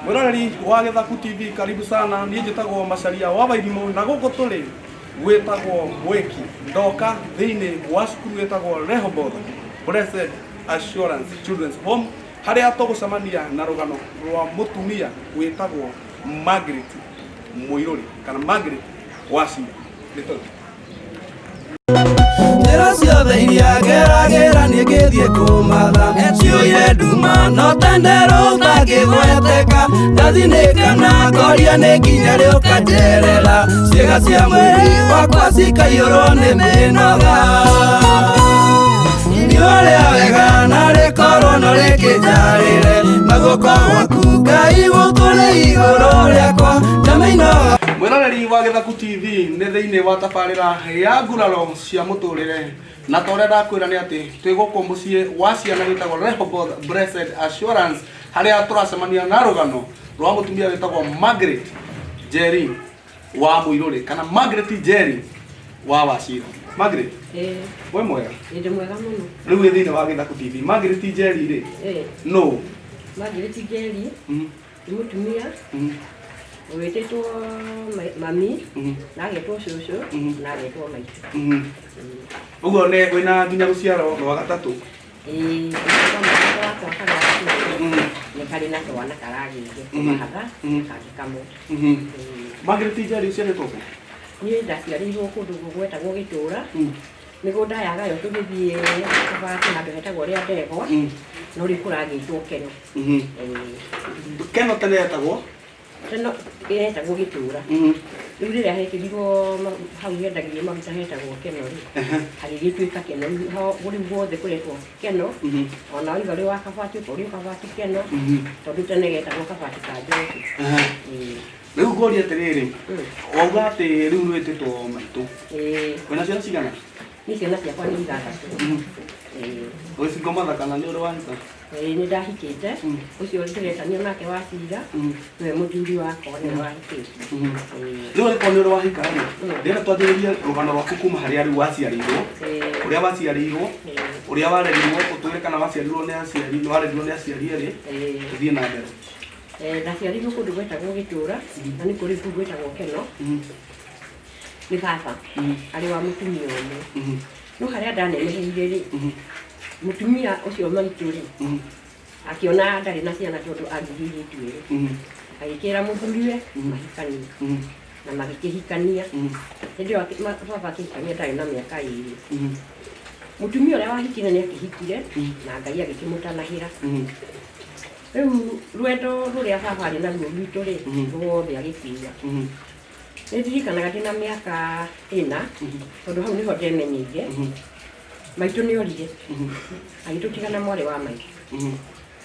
Mwĩroreri wa Gĩthaku TV, karibu sana. Niĩ njĩtagwo Macharia wa Wairimũ na gũkũ tũrĩ gwĩtagwo Mwĩki. Ndoka thĩinĩ wa cukuru ĩtagwo Rehoboth Blessed Assurance Children's Home, harĩa tũgũcemania na rũgano rwa mũtumia wĩtagwo Margaret Mũirũrĩ kana Margaret Wachira. Nĩ tũthiĩ. Njĩra ciothe iria ngeragĩra niĩ ngĩthiĩ kũmatha ciũire nduma no tendero ũtangĩgweteka ndathinĩka na ngoria nĩ nginya rĩ ũkanjerera ciĩga cia mwĩrĩ wakwa cikaiyũrwo nĩ mĩnoga. Inyuĩ rĩa wega na rĩkorwo no rĩkĩnjarĩre maguoko gwaku Ngai gũtũrĩ igũrũ rĩakwa ndamainoga. Mwĩroreri wa Gĩthaku TV, nĩ thĩinĩ wa tabarĩra ya nguraro cia mũtũrĩre, na ta ũrĩa ndakwĩra nĩ atĩ twĩ gũkũ mũciĩ wa ciana wĩtagwo Rehoboth Blessed Assurance, harĩa tũracemania na rũgano rwa mũtumia wĩtagwo Margaret Njeri wa Mũirũrĩ kana Margaret Njeri wa Wachira. Margaret, Ĩĩ, wĩ mwega? Ĩ ndĩ mwega mũno. Rĩu wĩ thĩinĩ wa Gĩthaku TV. Margaret Njeri rĩ, Ĩĩ, nũ? Margaret Njeri nĩ mũtumia wĩtĩtwo mami na agetwo cũcũ na agetwo maitũ. Ũguo nĩ wĩna nginya rũciaro rwa gatatũ? Ĩĩ, mwana wakwa karĩa nĩ karĩ na twana karagĩire kũmahatha kangĩ kamwe. Ĩĩ. Margaret Njeri, ũciarĩtwo kũ? Niĩ ndaciarĩirwo kũndũ gwetagwo Gĩtũra, mĩgũnda yagayo tũgĩthiĩ Kabati handũ hetagwo rĩa Ndegwa, no rĩu kũragĩtwo Keno. Ĩĩ. Keno tene yetagwo? Teno yetagwo Gĩtũra. Rĩu rĩrĩa hekĩrirwo hau hendagĩrio maguta hetagwo Keno rĩ, hagĩgĩtuĩka Keno. Rĩu rĩu guothe kũretwo Keno, ona waiga ũrĩ wa Kabati ũkorio Kabati Keno, tondũ tene getagwo Kabati ka Njoki. Ĩĩ. Rĩu ngũrie atĩrĩrĩ, wauga atĩ rĩu nĩwĩtĩtwo maitũ. Ĩĩ. Wĩna ciana cigana? Niĩ ciana ciakwa nĩ ithathatũ. Ĩĩ. Wĩ single mother kana nĩ ũrĩ wahika? Ĩĩ, nĩ ndahikĩte. Ũcio ndĩretanio nake wa cira nĩwe mũthuri wakwa, nĩwe wahikĩte. Ĩĩ. Rĩu angĩkorwo nĩ ũrĩ wahika rĩ, ndĩrenda twanjĩrĩrie rũgano rwaku kuma harĩa rĩu waciarĩirwo, ũrĩa waciarĩirwo, ũrĩa warerirwo, ũtwĩre kana waciarirwo nĩ aciari, warerirwo nĩ aciari erĩ, tũthiĩ na mbere. Ndaciarirwo kũndũ gwetagwo Gĩtũra, na nĩ kũrĩ kũu gwĩtagwo Keno, nĩ baba arĩ wa mũtumia ũmwe. No harĩa ndaneneheire rĩ, mũtumia ũcio maitũ rĩ, akĩona ndarĩ na ciana tondũ angigĩire airĩtu erĩ, agĩkĩra mũthuriwe mahikanie na magĩkĩhikania. Hĩndĩ ĩyo baba akĩhikania ndarĩ na mĩaka ĩrĩ. Mũtumia ũrĩa wahikire nĩ akĩhikire na Ngai agĩkĩmũtanahĩra. Rĩu rwendo rũrĩa baba arĩ naruo rwitũ rĩ, ruothe agĩkuua. Nĩ ndirikanaga ndĩna mĩaka ĩna, tondũ hau nĩho ndemenyeire, maitũ nĩ orire, agĩtũtiga na mwarĩ wa maitũ.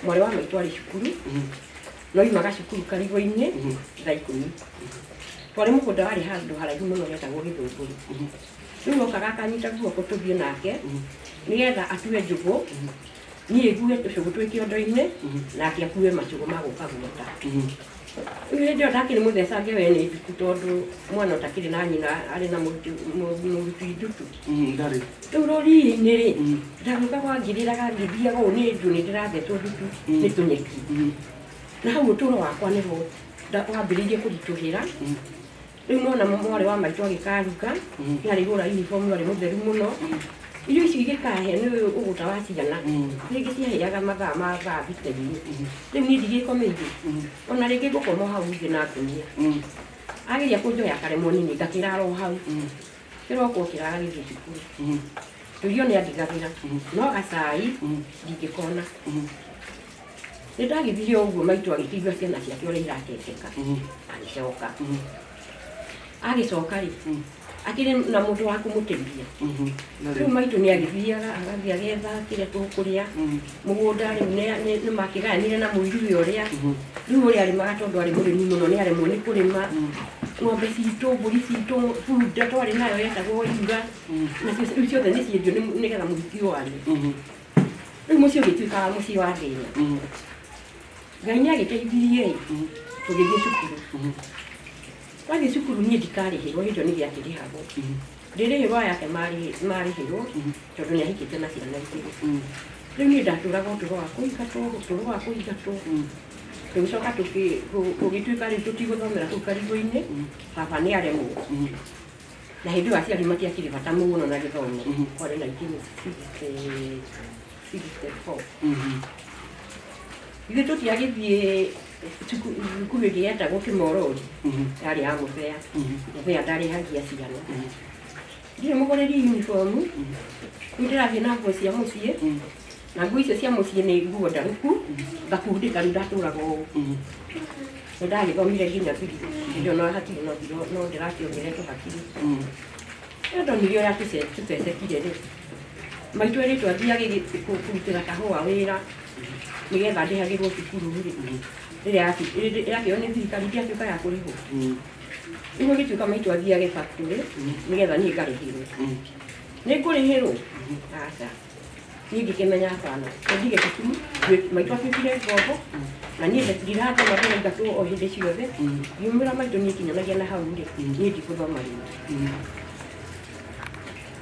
Mwarĩ wa maitũ arĩ cukuru, no oimaga cukuru karigũ-inĩ thaa 10. Twarĩ mũgũnda warĩ handũ haraihu mũno hetagwo Gĩthũngũri. Rĩu okaga akanyita guoko tũthiĩ nake, nĩgetha atue njũgũ, niĩ ngue tũcũgũ twĩ kĩondo-inĩ, nake akue macũgũ ma gũka guota. Rĩu hĩndĩ ĩyo ndakĩrĩ mũthecange we nĩ ndutu, tondũ mwana ũtakĩrĩ na nyina arĩ na mũruti ndutu. Ndarĩ. Rĩu rũriĩ-inĩ rĩ, ndagũkaga ngĩrĩraga ngĩthiaga ũũ nĩ ndu nĩ ndĩrathecwo ndutu nĩ tũnyeki. Na hau ũtũũro wakwa nĩho wambĩrĩirie kũritũhĩra. Rĩu nona mwarĩ wa maitũ agĩkaruga, nĩ arĩgũra uniform arĩ mũtheru mũno. Irio icio igĩkahe nĩ ũgũta wa ciana, rĩngĩ ciahĩaga mathaa ma thaa thita-inĩ. Rĩu niĩ ndigĩkomeire, ona rĩngĩ ngũkoma o hau thĩ na ngũnia. Ageria kũnjoya akaremwo nĩ niĩ, ngakĩrara o hau. Kĩroko okĩra agagĩthiĩ cukuru. Tũirio nĩ andigagĩra, no gacai ndingĩkona. Nĩ ndagĩthire o ũguo maitũ agĩkĩigua ciana ciake ũrĩa irakengeka, agĩcoka. Agĩcoka rĩ, akĩrĩ na mũndũ wa kũmũteithia. Rĩu maitũ nĩ agĩthiaga agathiĩ agetha kĩrĩa tũkũrĩa. Mũgũnda rĩu nĩ makĩgayanire na mũiruri ũrĩa. Rĩu ũrĩa arĩmaga tondũ arĩ mũrĩmi mũno nĩ aremwo nĩ kũrĩma. Ng'ombe citũ, mbũri citũ, bunda twarĩ nayo yetagwo Irura, nacio rĩu ciothe nĩ ciendio nĩgetha mũhiki ũyũ arĩe. Rĩu mũciĩ ũgĩtuĩka mũciĩ wa thĩna. Ngai nĩ agĩteithirie ĩ, tũgĩthiĩ cukuru. Twathiĩ cukuru niĩ ndikarĩhĩrwo, hĩndĩ ĩyo nĩ gĩakĩrĩhagwo. Ndĩrĩhĩrwo aya ake marĩhĩrwo tondũ nĩ ahikĩte na ciana igĩrĩ. Rĩu niĩ ndatũraga ũtũro wa kũingatwo, ũtũro wa kũingatwo. Tũgĩcoka gũgĩtuĩka rĩu tũtigũthomera kũu Karigũ-inĩ, baba nĩ aremwo. Na hĩndĩ ĩyo aciari matiakĩrĩ bata mũno na gĩthomo. Kwarĩ 1964. Ithuĩ tũtiagĩthiĩ thukuru ĩngĩ yetagwo Kĩmorori, yarĩ ya Mũbea. Mũbea ndarĩhagia ciana. Ndirĩ mũgũrĩri uniform, rĩu ndĩrathiĩ na nguo cia mũciĩ, na nguo icio cia mũciĩ nĩ nguo ndarũku, ngakundĩka rĩu ndatũraga ũũ. Nĩ ndagĩthomire nginya biri, hĩndĩ ĩyo no hakiri no no ndĩrakĩonire tũhakiri. Rĩrĩa ndonire ũrĩa tũtecekire rĩ, maitũ erĩtwo athiage kũrutĩra kahũa wĩra nĩgetha ndĩhagĩrwo cukuru rĩ, rĩrĩa yakĩoywo nĩ thirikari ndiatuĩka ya kũrĩhwo. Rĩu gũgĩtuĩka maitũ athiage factory nĩgetha niĩ ngarĩhĩrwo. Nĩ ngũrĩhĩrwo? Aca. Niĩ ngĩkĩmenya hapana. Ndige cukuru, maitũ atuĩkire ngombo na niĩ ndirathoma ndĩraingatwo o hĩndĩ ciothe. Ngiumĩra maitũ niĩ kinyanagia na hau rĩ, niĩ ndigũthoma rĩngĩ.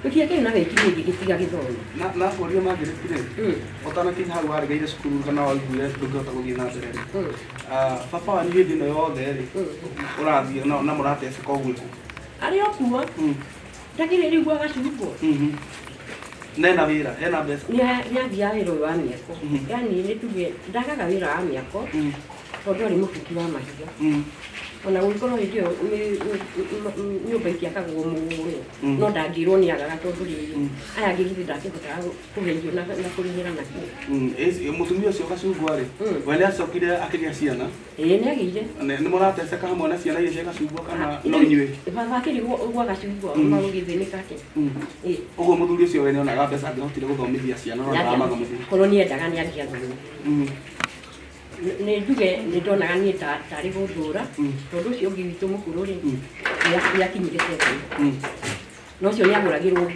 Tũtiakĩrĩ na wĩki niĩ ngĩgĩtiga gĩthomo. Na na ũria Margaret rĩ, ũtanakinya hau waregeire cukuru kana waiguire ndũngĩhota gũthiĩ na mbere rĩ, baba wanyu hĩndĩ ĩno yothe rĩ, ũrathiĩ na mũrateceka ũguo kũ? Arĩ o kuo. Ndakĩrĩ rĩu gwa Gacungwa. Na ena wĩra, ena mbeca? Nĩ athiaga wĩra ũyũ wa mĩako. Yaani nĩ tuge ndagaga wĩra wa mĩako tondũ arĩ mũbuti wa mahiga. Ona gũgĩkorwo hĩndĩ ĩyo nyũmba itiakagwo mũno, no ndangĩrwo nĩ agaga tondũ rĩrĩ aya angĩ githĩ ndakĩhotaga kũhe irio na kũrĩhĩra na kĩ. Mũtumia ũcio Gacungwa rĩ, we nĩ acokire akĩgĩa ciana? Ĩĩ nĩ agĩire. Nĩ mũrateceka hamwe na ciana iria cia Gacungwa kana no inyuĩ? Baba akĩrĩ gwa Gacungwa magũgĩthĩnĩka atĩa? Ĩĩ. Ũguo mũthuri ũcio we nĩ onaga mbeca angĩhotire gũthomithia ciana no ndaramathomithia? Korwo nĩ endaga nĩ angĩathomire. Nĩ njuge nĩ ndonaga niĩ tarĩ gũthũra tondũ ũcio ũngĩ witũ mũkũrũ rĩ nĩ akinyire seven. Na ũcio nĩ agũragĩrwo nguo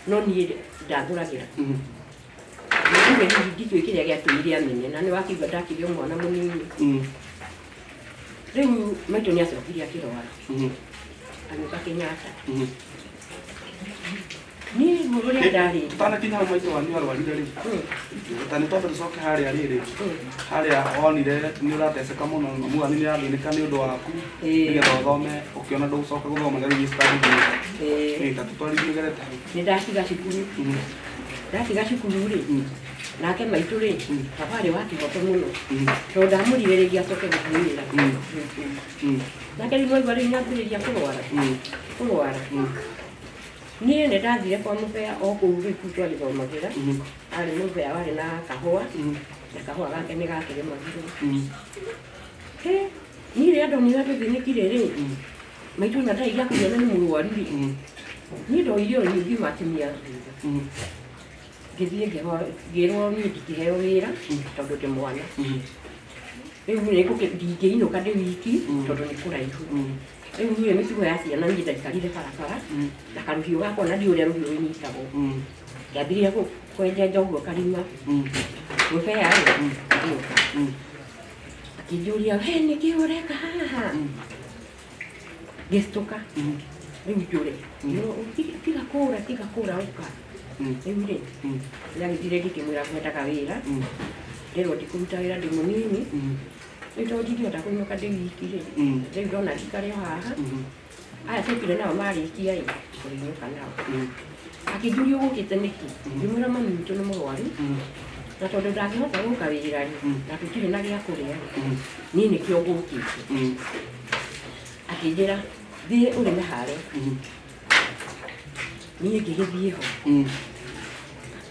no niĩ ndagũragĩra. Njuge hihi ndikĩũĩ kĩrĩa gĩatũmire amene na nĩ wakĩigua ndakĩrĩ o mwana mũnini. Rĩu maitũ nĩ acokire akĩrwara agĩũka Kenyatta. Niĩ ruo rũrĩa ndarĩ Tũtanakinya hau maitũ wanyu arwarire rĩ, ta nĩ twambe tũcoke harĩa rĩrĩ, harĩa wonire nĩ ũrateceka mũno, mamu wanyu nĩ arathĩnĩka nĩ ũndũ waku nĩgetha ũthome, ũkĩona ndũgũcoka gũthoma rĩu gĩ standard. Ĩĩ, ta tũtwarithie ũgerete hau. Nĩ ndatiga cukuru. Ndatiga cukuru rĩ, nake maitũ rĩ, baba arĩ wa kĩhoto mũno tondũ ndamũrire rĩngĩ acoke gũthiĩ wĩra. Nake rĩu nĩwaigua rĩu nĩambĩrĩria kũrwara. Kũrwara. Niĩ nĩ ndathire kwa mũbea o kũu rĩu kũu twagĩthomagĩra. Arĩ mũbea warĩ na kahũa, na kahũa gake nĩ gakĩrĩmagĩrwo. Hĩ, niĩ rĩrĩa ndonire tũthĩnĩkire rĩ, maitũ ona ndarĩ gĩa kũrĩa na nĩ mũrwaru rĩ, niĩ ndoire o ngima atumia thutha. Ngĩthiĩ ngĩrwo niĩ ndingĩheo wĩra tondũ ndĩ mwana. Rĩu ndingĩinũka ndĩ wiki tondũ nĩ kũraihu. Rĩu niĩ mĩtugo ya ciana niĩ ndaikarire barabara na karũhiũ gakwa na ndiũĩ ũrĩa rũhiũ rũnyitagwo. Ndambĩrĩria kwenjenja ũguo karima. Mũbea rĩ, agĩũka. Akĩnjũria, we nĩkĩ ũreka haha? Ngĩcitũka. Rĩu njũre. Tiga kũra, tiga kũra ũka. Rĩu rĩ, nĩagĩthire ngĩkĩmwĩra ngwendaga wĩra. Nderwo ndikũruta wĩra ndĩ mũnini. Rĩu tondũ ndingĩhota kũinũka ndĩ wiki rĩ, rĩu ndona njikare o haha. Aya twokire nao marĩkia ĩ, kũinũka nao. Akĩnjũria ũgũkĩte nĩkĩ? Ngĩmwĩra mami witũ nĩ mũrwaru. Na tondũ ndangĩhota gũka wĩra rĩ, na tũtirĩ na gĩa kũrĩa rĩ, niĩ nĩkĩo ngũkĩte. Akĩnjĩra thiĩ ũrĩme harĩa. Niĩ ngĩgĩthiĩ ho.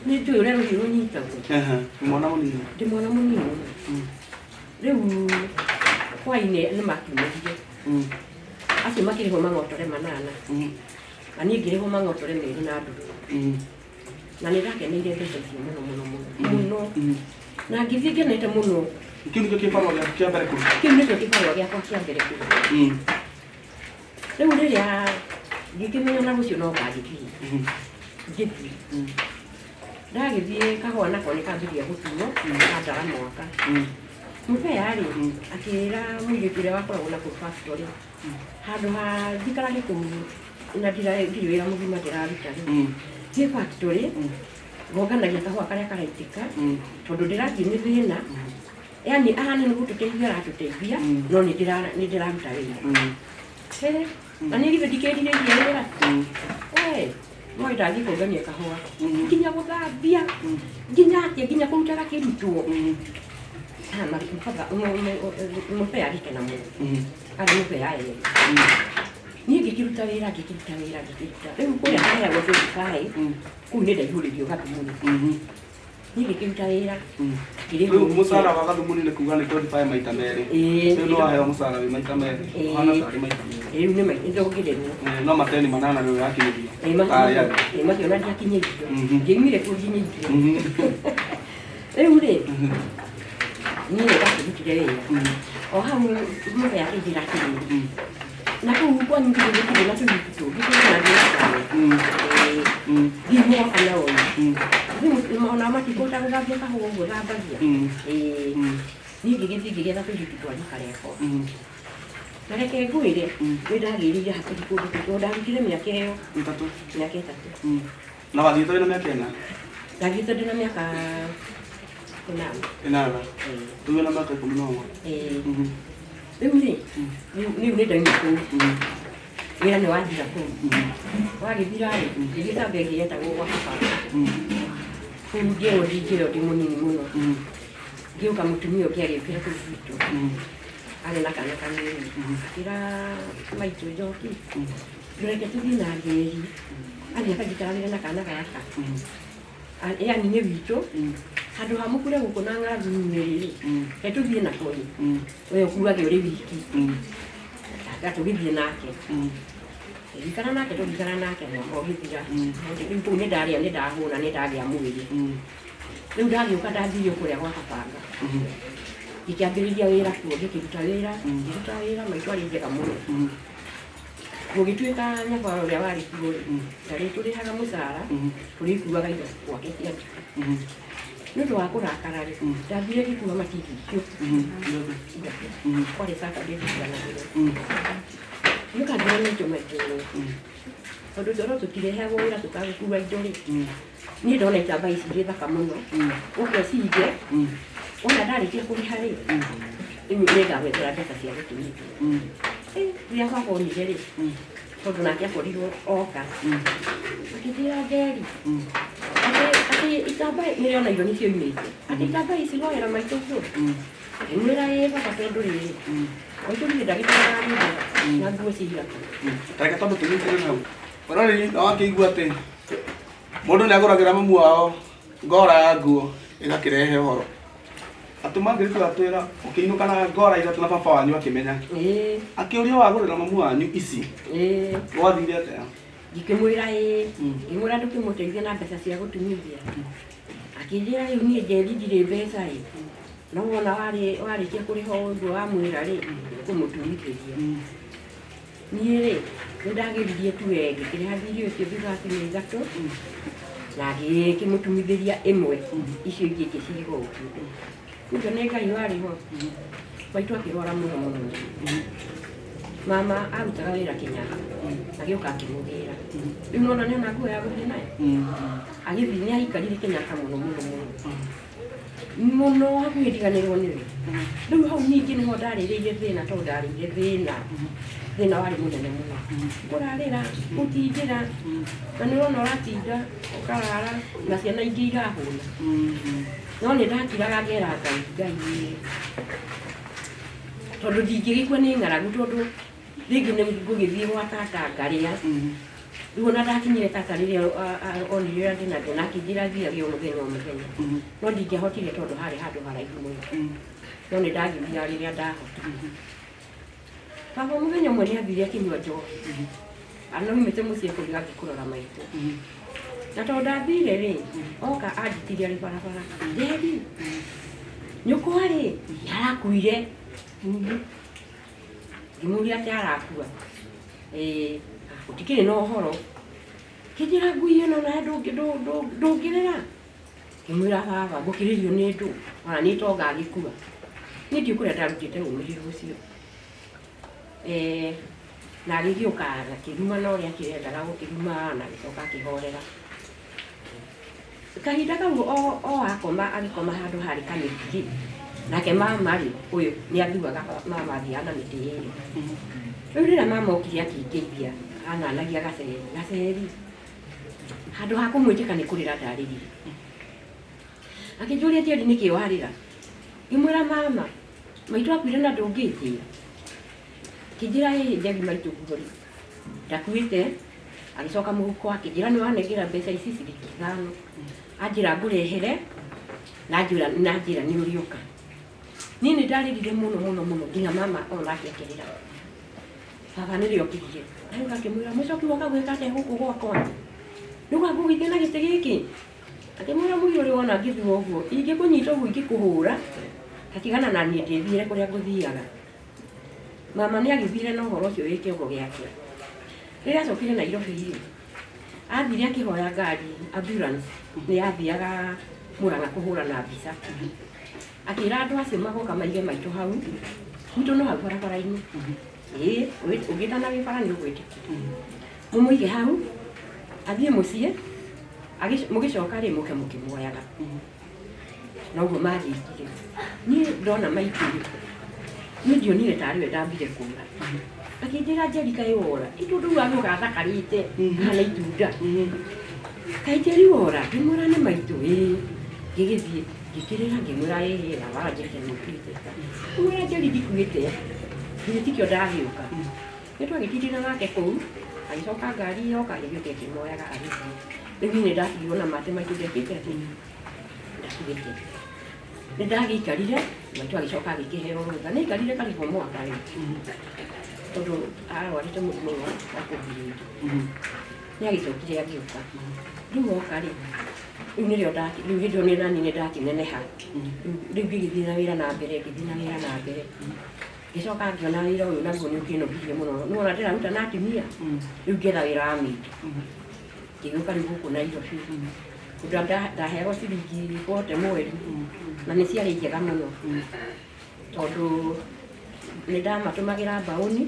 Nĩ njũĩ ũrĩa rũhiũ rũnyitagwo. Ndĩ mwana mũnini. Ndĩ mwana mũnini mũno. Rĩu hwainĩ nĩ makiumĩrire. Acio makĩrĩhwo mang'otore manana. Na niĩ ngĩrĩhwo mang'otore merĩ na ndũrũ. Na nĩ ndakeneire mbeca icio mũno mũno mũno. Mũno. Na ngĩthiĩ ngenete mũno. Kĩu nĩkĩo kĩbarũa gĩaku kĩa mbere kũruta? Kĩu nĩkĩo kĩbarũa gĩakwa kĩa mbere kũruta. Rĩu rĩrĩa ngĩkĩmenya na rũciũ no ngagĩthiĩ. Ngĩthiĩ. Ndagĩthiĩ kahũa nako nĩ kambĩrĩria gũtuo, kandara mwaka. Mũbea rĩ, akĩra mũirĩtu ũrĩa wakoragwo na kũu factory, handũ ha njikarage kũu na ndirĩ wĩra mũgima ndĩraruta rĩ, thiĩ factory, ngonganagia kahũa karĩa karaitĩka, tondũ ndĩrathiĩ nĩ thĩna, Yani ahana nĩ gũtũteithia aratũteithia, no nĩ ndĩraruta wĩra. Na niĩ githĩ ndikĩrirĩria wĩra? No ndathiĩ kũngania kahũa, nginya gũthambia, nginya atĩa, nginya kũrutaga kĩrutwo. Mũbea agĩkena mũno, arĩ mũbea ene. Niĩ ngĩkĩruta wĩra, ngĩkĩruta wĩra, ngĩkĩruta. Rĩu kũrĩa haheagwo 25, kũu nĩ ndaihũrĩrio gathumuni. Niĩ ngĩkĩruta wĩra ngakĩrĩhwo. Rĩu mũcara wa gathumuni nĩ kuga nĩ 25 maita merĩ. Ĩĩ. Rĩu nĩ waheo mũcara wĩ maita merĩ. Ĩĩ. Ũhana tarĩ maita merĩ. Rĩu nĩ ndongererwo. No mateni manana rĩu yakinyĩrio. Ĩĩ, Tarĩ andũ. Ĩĩ, macio ona ndiakinyĩirio. Ndiaumire kũu nginyĩirio. Rĩu rĩ, niĩ nĩ ndakĩrutire wĩra o hau. Mũthee akĩnjĩra atĩrĩrĩ, na kũu kwanyu githĩ gũtirĩ na tũhiki tũngĩ tũgũthiĩ? Thiĩ mũgoka na ũyũ ona matikũhota gũthambia kahũa ũguo thambagia. Ĩĩ, niĩ ngĩgĩthiĩ ngĩgetha tũirĩtu twa rika rĩakwa. Na reke ngwĩre, nĩ ndagĩrĩire hakuhĩ kũndũ kũu tondũ ndarutire mĩaka ĩyo. 3. Mĩaka 3. Na wathiĩte wĩna mĩaka 4? Ndathiĩte ndĩna mĩaka 8. 8. Ĩĩ. Rĩu wĩna mĩaka 11. Ĩĩ. Rĩu rĩ, rĩu nĩ ndauma kũu, wĩra nĩ wathira kũu. Wagĩthira rĩ, ngĩthiĩ kambĩ ĩngĩ yetagwo gwa baba. Kũu ngĩrwo ndingĩrwo ndĩ mũnini mũno. Ngĩũka mũtumia ũngĩ agĩũkĩra kũu gwitũ, arĩ na kana kanini. Akĩra maitũ Njoki, ndũreke tũthiĩ na Njeri, athiĩ akanjikaranĩre na kana gaka. Yani nĩ witũ, handũ ha mũkure gũkũ na ng'aragu inyuĩ rĩ, reke tũthiĩ nako ĩ, we ũkuage ũrĩ wiki. Anga tũgĩthiĩ nake, tũgĩikara nake, tũgĩikara nake mwaka ũgĩthira. Rĩu kũu nĩ ndarĩa, nĩ ndahũna, nĩ ndagĩa mwĩrĩ. Rĩu ndagĩũka ndathire kũrĩa gwa kabanga, ngĩkĩambĩrĩria wĩra kuo, ngĩkĩruta wĩra, ngĩruta wĩra. Maitũ arĩ njega mũno. Gũgĩtuĩka nyabara ũrĩa warĩ kuo rĩ, ndarĩ tũrĩhaga mũcara, tũrĩkuaga indo gwake cia nduka. Nĩ ũndũ wa kũrakara rĩ, ndathire ngĩkua matingi icio ithatũ. Kwarĩ Saturday nditiganagĩrwo. Nĩũka ngĩra maitũ, maitũ, tondũ toro tũtirehagwo wĩra tũtagũkua indo rĩ, niĩ ndona itambaya ici irĩ thaka mũno, ũke ũcige. Wona ndarĩkia kũrĩha rĩ, rĩu nĩngagwethera mbeca cia gũtumithia. Rĩrĩa baba onire rĩ, tondũ nake akorirwo oka, akĩnjĩra, Njeri, atĩ itambaya nĩrĩona irio nĩcio imĩte, atĩ itambaya ici woera maitũ guo. Ngĩmwĩra ĩĩ baba, tondũ rĩrĩ maitũ ndirĩ ndagĩtwaraga nyũmba na nguo cia irata. Reke twambe tũnyitĩre hau. Ũrori na wakĩigua atĩ mũndũ nĩ agũragĩra mamu wao ngora ya nguo ĩgakĩrehe ũhoro atĩ Margaret atwĩra ũkĩinũka na ngora ithatũ na baba wanyu akĩmenya, Ĩĩ. akĩũria wagũrĩra mamu wanyu ici. Ĩĩ. Gwathire atĩa? Ngĩkĩmwĩra ĩĩ. Ngĩmwĩra ndũkĩmũteithie na mbeca cia gũtumithia. Akĩnjĩra rĩu niĩ Njeri ndirĩ mbeca ĩ, no wona warĩkia kũrĩha ũguo wamwĩra rĩ, kũmũtumithĩria. Niĩ rĩ, nĩ ndagĩririe tu we, ngĩkĩrĩha thirĩ ũcio thutha wa ciumia 3 na ngĩkĩmũtumithĩria ĩmwe, icio ingĩ ngĩciga ũguo. Ũcio nĩ Ngai warĩ ho. Maitũ akĩrwara mũno mũno. Mama arutaga wĩra Kenyatta, agĩũka akĩmũgĩra. Rĩu nona nĩona nguo ya gũthiĩ nayo, agĩthiĩ. Nĩ aikarire Kenyatta mũno mũno mũno mũno, hakuhĩ ndiganĩrwo nĩwe. Rĩu hau ningĩ nĩho ndarĩrĩire thĩna, tondũ ndarĩire thĩna, thĩna warĩ mũnene mũno, kũrarĩra gũtindĩra, na nĩ ũrona ũratinda ũkarara na ciana ingĩ irahũna. No nĩ ndakiraga ngera Ngai, Ngai ĩ, tondũ ndingĩgĩkua nĩ ng'aragu, tondũ rĩngĩ nĩ ngũgĩthiĩ gwa tata ngarĩa. Rĩu ona ndakinyire tata rĩrĩa onire ũrĩa ndĩna thĩna, akĩnjĩra thiage o mũthenya o mũthenya, no ndingĩahotire tondũ harĩ handũ haraihu mũno. No nĩ ndagĩthiaga rĩrĩa ndahota. Baba mũthenya ũmwe nĩ athire akĩnyua njohi, anaumĩte mũciĩ kũrĩa athiĩ kũrora maitũ. Na tondũ ndathire rĩ, oka anjĩtire arĩ barabara, Njeri, nyũkwa rĩ arakuire. Ngĩmũria atĩ arakua? Ĩĩ, gũtikĩrĩ na ũhoro. Kĩnjĩra ngui ĩno nawe ndũngĩrĩra. Ngĩmwĩra baba, ngũkĩrĩrio nĩ ndũ, ona nĩ tonga agĩkua. Niĩ ndiũ kũrĩa ndarutĩte ũmĩrĩru ũcio. Na agĩgĩũka akĩruma na ũrĩa akĩrendaga gũkĩruma, na agĩcoka akĩhorera. Kahinda kau o akoma, agĩkoma handũ harĩ kamĩtĩ. Nake mama rĩ, ũyũ nĩ athuaga mama athiaga na mĩtĩ ĩrĩ. Rĩu rĩrĩa mama okire akĩngeithia, ananagia gaceri, gaceri. Handũ ha kũmwĩtĩka nĩ kũrĩra ndarĩrire. Akĩnjũria Njeri nĩkĩ warĩra? Ngĩmwĩra mama, maitũ akuire na ndũngĩnjĩra. Akĩnjĩra ĩĩ Njeri maitũ guo rĩ, ndakuĩte. Agĩcoka mũhuko akĩnjĩra nĩ wanengera mbeca ici ciringi ithano. Anjĩra ngũrehere na anjĩra na anjĩra nĩ ũrĩũka. Niĩ nĩ ndarĩrire mũno mũno mũno nginya mama onake akĩrĩra. Baba nĩrĩo okĩrire. Agĩũka akĩmwĩra mũcoki woka gwĩka atĩa gũkũ gwakwa? Nĩũka ngũgĩte na gĩtĩ gĩkĩ? Akĩmwĩra mũirũ ũrĩ wona ngĩthua ũguo, ingĩkũnyita ũguo ingĩkũhũra, ta tigana na niĩ ndĩthiĩre kũrĩa ngũthiaga. Mama nĩ agĩthire na ũhoro ũcio wĩ kĩongo gĩake. Rĩrĩa acokire Nairobi rĩ, athire akĩhoya ngari ambulance nĩ yathiaga Murang'a kũhũrana mbica. Akĩra andũ acio magoka maige maitũ hau, gwitũ no hau barabara-inĩ. Ĩĩ, ũngĩtana wĩ bara nĩ ũgwĩtĩkia. Mũmũige hau, athiĩ mũciĩ, mũgĩcoka rĩ mũke mũkĩmuoyaga. Noguo magĩkire. Niĩ ndona maitũ rĩ, niĩ ndionire tarĩ we ndambire kũra. Akĩnjĩra Njeri kaĩ wora, ĩ tondũ rĩu agĩũka athakarĩte hana itunda. Kaĩ Njeri wora? Ngĩmwĩra nĩ maitũ ĩĩ. Ngĩgĩthiĩ ngĩkĩrĩra ngĩmwĩra ĩhĩ na waranjĩrĩte nĩ ũkuĩte. Ngĩmwĩra Njeri ndikuĩte, githĩ tikĩo ndagĩũka. Nĩ twagĩtindire nake kũu, agĩcoka ngari yoka ĩgĩũka ĩkĩmoyaga agĩthiĩ. Rĩu niĩ nĩ ndatigirwo na matĩ maitũ ndekĩte atĩ ndakuĩte. Nĩ ndagĩikarire, maitũ agĩcoka agĩkĩheo rũtha. Nĩ aikarire karibu mwaka rĩ, tondũ arwarĩte mũrimũ wa kũbleed. Nĩ agĩcokire agĩũka. Rĩu oka rĩ, rĩu nĩrĩo rĩu hĩndĩ ĩyo nani nĩ ndakĩneneha. Rĩu ngĩgĩthiĩ na wĩra na mbere, ngĩthiĩ na wĩra na mbere. Ngĩcoka ngĩona wĩra ũyũ naguo nĩ ũkĩnogirie mũno. Nĩ wona ndĩraruta na atumia, rĩu ngĩetha wĩra wa maid. Ngĩgĩũka rĩu gũkũ Nairobi. Tondũ ndaheagwo ciringi bote mweri, na nĩ ciarĩ njega mũno. Tondũ nĩ ndamatũmagĩra mbaũni,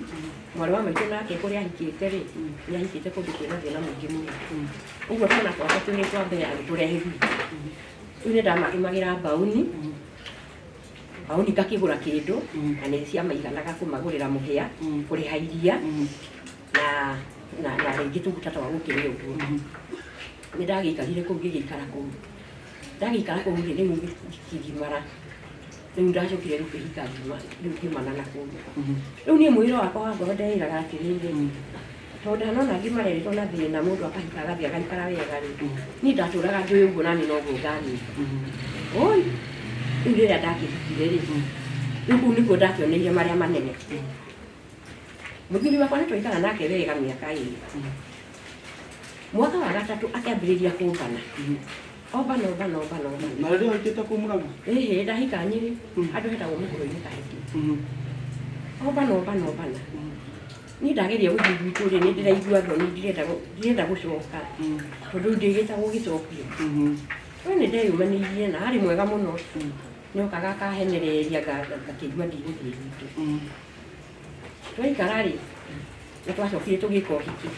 mwarĩ wa maitũ nake kũrĩa ahikĩte rĩ, nĩ ahikĩte kũndũ kwĩna thĩna mũingĩ mũno. Ũguo twana twake twĩrĩ twa mbere agĩtũrehe gwitũ. Rĩu nĩ ndamatũmagĩra mbaũni, mbaũni ngakĩgũra kĩndũ, na nĩ ciamaiganaga kũmagũrĩra mũhĩa, kũrĩha iria, na rĩngĩ tũguta twa gũkĩrĩa ũguo. Nĩ ndagĩikarire kũu ngĩgĩikara kũu. Ndagĩikara kũu rĩ, rĩu ngĩkĩgimara. Rĩu ndacokire rĩu kĩhika ngiuma rĩu ngiumana na kũu. Rĩu niĩ mwĩrĩ wakwa wa ngoro ndeĩraga atĩrĩrĩ, tondũ ndanona angĩ mareretwo na thĩna mũndũ akahika agathiĩ agaikara wega rĩ, niĩ ndatũraga njũĩ ũguo naniĩ noguo ngagĩka. Oi, rĩu rĩrĩa ndakĩhikire rĩ, rĩu kũu nĩkuo ndakĩoneire marĩa manene. Mũthuri wakwa nĩ twaikara nake wega mĩaka ĩrĩ. Mwaka wa gatatũ akĩambĩrĩria kũmbana. Ombana ombana ombana ombana. Na rĩrĩa wahikĩte kũu Mũrang'a? Ĩhĩ ndahika Nyĩrĩ, handũ hetagwo Mũkũrũ-inĩ Kahĩti. Ombana ombana ombana. Niĩ ndageria gũthiĩ gwitũ rĩ, nĩ ndĩraigua thoni ndirenda ndirenda gũcoka. Tondũ rĩu ndĩgĩta gũgĩcokio. We nĩ ndeyũmanĩirie na arĩ mwega mũno. Nĩ okaga akahenereria ngakĩigua ndigũthiĩ gwitũ. Twaikara rĩ, nĩ twacokire tũgĩka ũhiki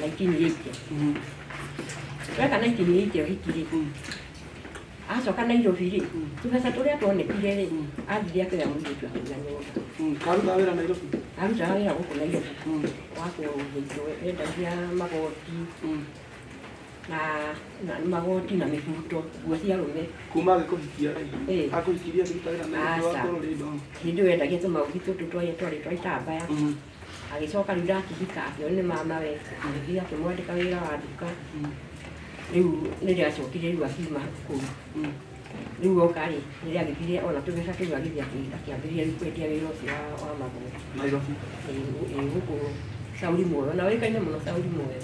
1980. Tweka 1980 ũhiki rĩ, acoka Nairobi rĩ, tũbeca tũrĩa twonekire rĩ, athire akĩoya mũirĩtu akĩiga nyũmba. Karutaga wĩra Nairobi? Arutaga wĩra gũkũ Nairobi wa kũruga indo, endagia magoti na magoti na mĩbuto, nguo cia arũme. Kuma agĩkũhikia rĩ, akũhikirie akĩruta wĩra Nairobi wa Aca. kũrũria indo? Hĩndĩ ĩyo endagia tũmauthi tũtũ twarĩ twa itambaya. Agĩcoka rĩu ndakĩhika akĩona nĩ mama we, agĩthiĩ akĩmwandĩka wĩra wa nduka. Rĩu nĩrĩo acokire rĩu akiuma kũu. Rĩu oka rĩ, nĩrĩo agĩthire ona tũbeca tũu agĩthiĩ akĩambĩrĩria rĩu kwendia wĩra ũcio wa magoti. Nairobi. Ĩĩ gũkũ Sauli Muoyo, na oĩkaine mũno Sauli Muoyo.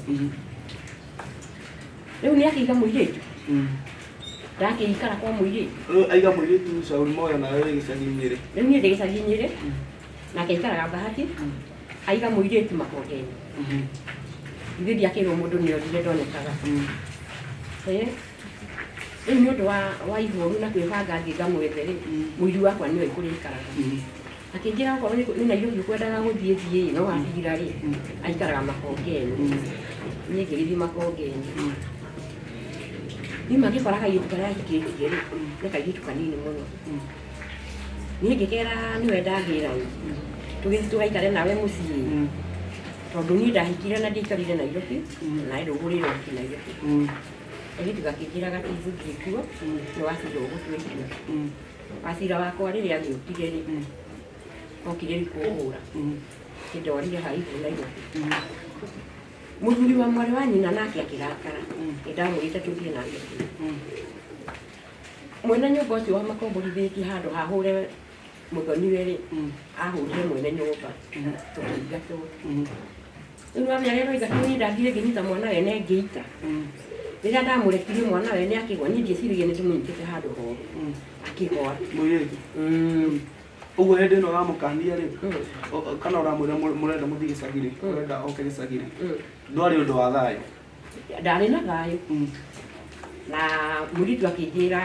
Rĩu nĩ akĩiga mũirĩtu. Ndakĩikara kwa mũirĩtu. Rĩu aiga mũirĩtu Sauli Moyo nawe wĩ gĩcagi Nyĩrĩ. Rĩu niĩ ndĩ gĩcagi Nyĩrĩ, nake aikaraga Bahati, aiga mũirĩtu Makongeni. Ithuĩ ndiakĩrwo mũndũ nĩ orire ndonekaga. Rĩu nĩ ũndũ wa ihoru na kwĩbanga thiĩ ngamwethe rĩ, mũiru wakwa nĩoĩ kũrĩa aikaraga. Akĩnjĩra okorwo nĩ Nairobi ũkwendaga gũthiĩ thiĩ, no watigĩra rĩ, aikaraga Makongeni. Niĩ ngĩgĩthiĩ Makongeni. Niĩ mangĩkora kairĩtu karĩa ahikĩtie rĩ, nĩ kairĩtu kanini mũno. Niĩ ngĩkera nĩwe ndagĩra ĩ, tũgĩthiĩ tũgaikare nawe mũciĩ, tondũ niĩ ndahikire na ndiaikarire Nairobi, nawe ndũgũrĩre ũhiki Nairobi. Kairĩtu gakĩnjĩra gatingĩthiĩ kuo, nĩ wacira ũgũtua itua. Wacira wakwa rĩrĩa agĩũkire rĩ, okire rĩu kũhũra, kĩndwarire haibu Nairobi. Mũthuri wa mwarĩ wa nyina nake akĩrakara, nĩ ndamwĩrĩte tũthiĩ nake kuo. Mwene nyũmba ũcio wamakomborithĩtie handũ hahũre mũthoniwe rĩ, ahũrire mwene nyũmba, tũkĩingatwo. Rĩu nĩwamenya rĩrĩa twaingatirwo niĩ ndathire ngĩnyita mwana wene ngĩita. Rĩrĩa ndamũrekirie mwana wene akĩgwa, niĩ ndieciragia nĩ ndĩmũnyitĩte handũ horu, akĩgwa. Mũirĩtu. Ũguo hĩndĩ ĩno ũramũkania rĩ, kana ũramwĩra mũrenda mũthiĩ gĩcagi rĩ, ũrenda oke gĩcagi rĩ, ndwarĩ ũndũ wa thayũ. Ndarĩ na thayũ. Na mũirĩtu akĩnjĩra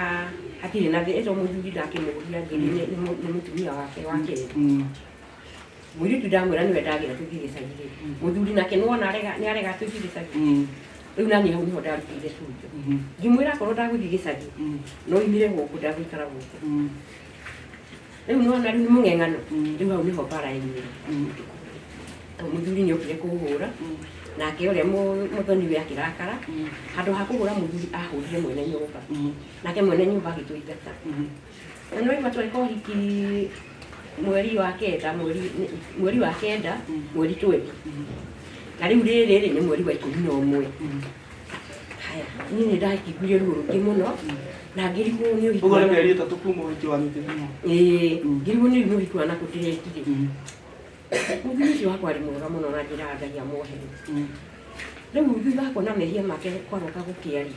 hatirĩ na thĩna, etwo mũthuri ndakĩmũria ngĩri nĩ mũtumia wake wa kerĩ. Mũirĩtu ndamwĩra nĩwe ndagĩra tũthiĩ gĩcagi rĩ, mũthuri nake nĩwona arega nĩ arega tũthiĩ gĩcagi. Rĩu naniĩ hau nĩho ndarutĩire cunjo. Ngĩmwĩra akorwo ndagũthiĩ gĩcagi, no imire gũkũ ndagũikara gũkũ. Rĩu nĩwona rĩu nĩ mũng'eng'ano, rĩu hau nĩho mbara yaumĩra. Tondũ mũthuri nĩ okire kũhũra, nake ũrĩa mũthoniwe akĩrakara, handũ ha kũhũra mũthuri ahũrire mwene nyũmba. Nake mwene nyũmba agĩtũingata. Na nĩwaigua tweka ũhiki mweri wa kenda, mweri wa kenda, mweri 20. Na rĩu rĩrĩ rĩ nĩ mweri wa 11. Haya, niĩ nĩ ndakĩiguire ruo rũingĩ mũno, na ngĩrigwo nĩ ũhiki Ũguo nĩ wa mĩeri 3 kuma ũhiki wanyu ũkĩthira. Ĩĩ, ngĩrigwo nĩ ũhiki wa nakũ ndĩrekire. Mũthuri ũcio wakwa arĩ mwega mũno na njĩraga Ngai amuohere. Rĩu thutha wa kuona mehia make kwaroka gũkĩa rĩ,